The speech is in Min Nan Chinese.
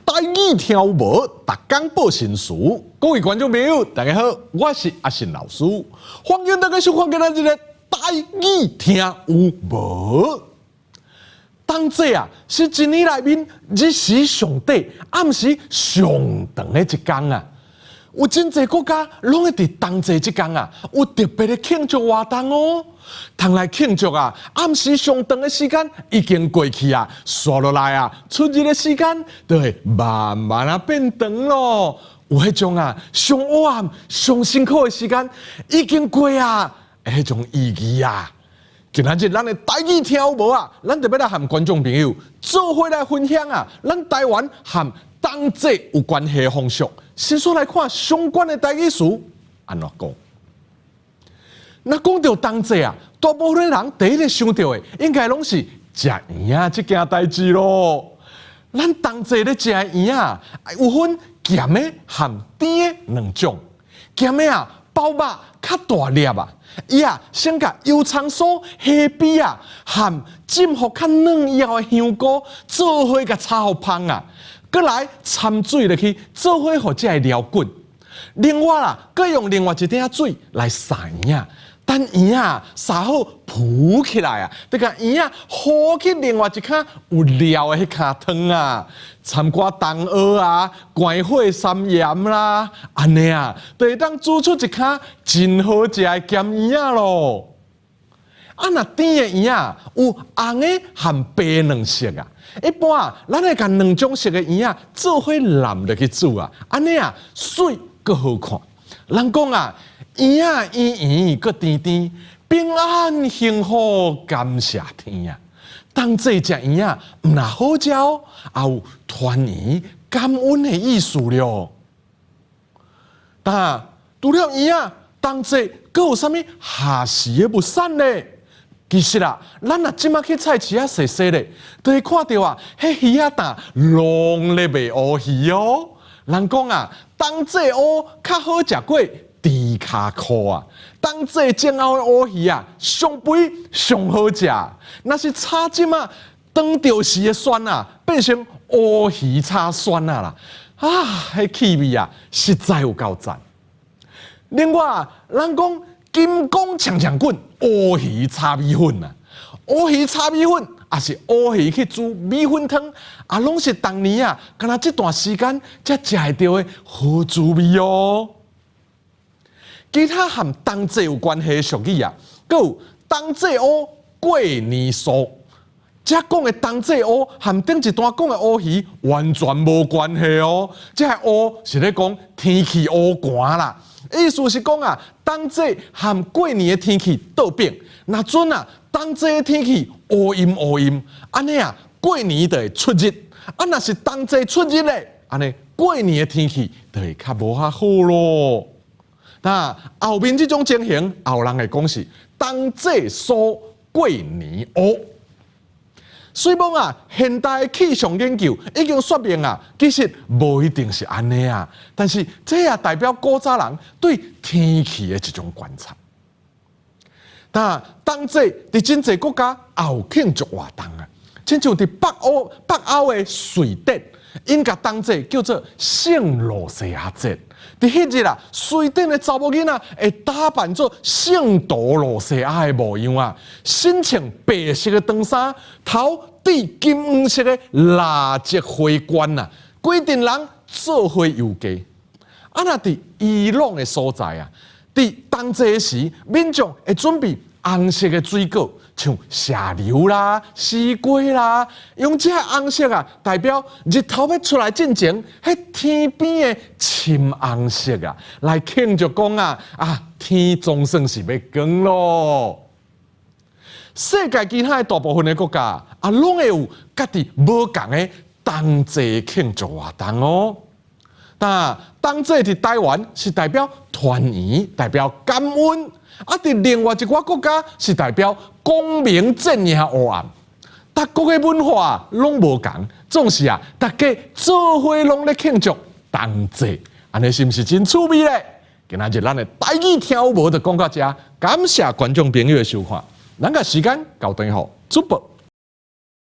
台語聽有無？逐工報新詞。各位觀眾朋友，大家好，我是阿信老師，歡迎大家收看今仔日的台語聽有無？冬至啊，是一年內面日時上短、暗時上長的一工啊。有真濟國家攏會佇冬至這工啊，有特別的慶祝活動哦。通來慶祝啊，暗時上長的時間已經過去啊，紲落來啊，出日的時間就會慢慢啊變長咯。有彼種啊，上黑暗、上辛苦的時間已經過啊，彼種意義啊。今仔日咱的台語聽有無啊？咱就欲來和觀眾朋友做伙來分享啊，咱台灣和冬至有關係的風俗。先說來看相關的台語詞按怎講？若講著冬至啊，大部分人第一个想著的，應該攏是食圓仔這件代誌囉。咱冬至咧食的圓仔，有分鹹的和甜的兩種。鹹的啊，包肉較大粒啊，伊啊先共油蔥酥、蝦脯啊，和浸予較軟幼的香菇做伙共炒予芳啊。閣來摻水落去，做伙予這个料滾。另外啦，閣用另外一鼎水來煠圓仔，等圓仔煠好浮起來啊，就共圓仔予去另外一坩有料的彼坩湯啊，摻寡東蚵啊、關火三鹽啦，按呢啊，就會當煮出一坩真好食的鹹圓仔囉。啊，若甜的圓仔有紅的和白兩色啊。一般啊，咱會共兩種色的圓仔做伙湳入去煮啊，按呢啊，媠閣好看。人講啊，圓仔圓圓閣甜甜，平安幸福感謝天啊。冬至食圓仔，毋但好食哦，也有團圓感恩的意思了。但除了圓仔，冬至閣有啥物夏時的物產呢？其實啊，咱若這馬去菜市仔踅踅咧，就會看著啊，彼魚仔擔攏咧賣烏魚哦。人講啊，冬至烏較好食過豬跤箍啊。冬至前後的烏魚啊，上肥上好食。若是炒這馬當著時的酸啊，變成烏魚炒酸啊啦，啊，彼氣味啊，實在有夠讚。另外，人講金剛強強滾，烏魚炒米粉啊，烏魚炒米粉，抑是烏魚去煮米粉湯，啊，攏是逐年啊，敢若這段時間才食會著的好滋味哦。其他和冬至有關係的俗語啊，閣有冬至烏過年酥。這講的冬至烏和頂一段講的烏魚完全無關係哦。這个烏是咧講天氣烏寒啦。意思是講啊，冬至和過年的天氣倒反，若陣啊，冬至的天氣烏陰烏陰，按呢啊，過年就會出熱；啊，若是冬至出熱咧，按呢過年的天氣就會較無遐好囉。那後面這種情形，也有人會講是冬至酥，過年烏。雖罔啊，現代氣象研究已經說明啊，其實無一定是按呢啊，但是這也代表古早人對天氣的一種觀察。但冬至佇真濟國家也有慶祝活動啊，親像佇北歐的瑞典，𪜶共冬至叫做聖露西亞節。佇彼日啊，瑞典的查某囡仔會打扮做聖徒露西亞的模樣啊，身穿白色的長衫，頭戴金黃色的蠟燭花冠啊，規陣人做伙遊街。啊，若佇伊朗的所在啊，佇冬至時，民眾會準備紅色的水果，像石榴啦、西瓜啦，用這个紅色啊，代表日頭欲出來進前，彼天邊的深紅色啊，來慶祝講啊，啊天總算是欲光囉。世界其他的大部分的國家啊，攏會有家己無仝的冬至慶祝活動哦。但冬至佇台灣是代表團圓，代表感恩；啊，佇另外一寡國家是代表光明戰勝黑暗。各國的文化攏無仝，總是啊，大家做伙攏咧慶祝冬至，按呢是毋是真趣味咧？今仔日咱的台語聽有無就講到遮，感謝觀眾朋友的收看，咱共時間交轉予主播。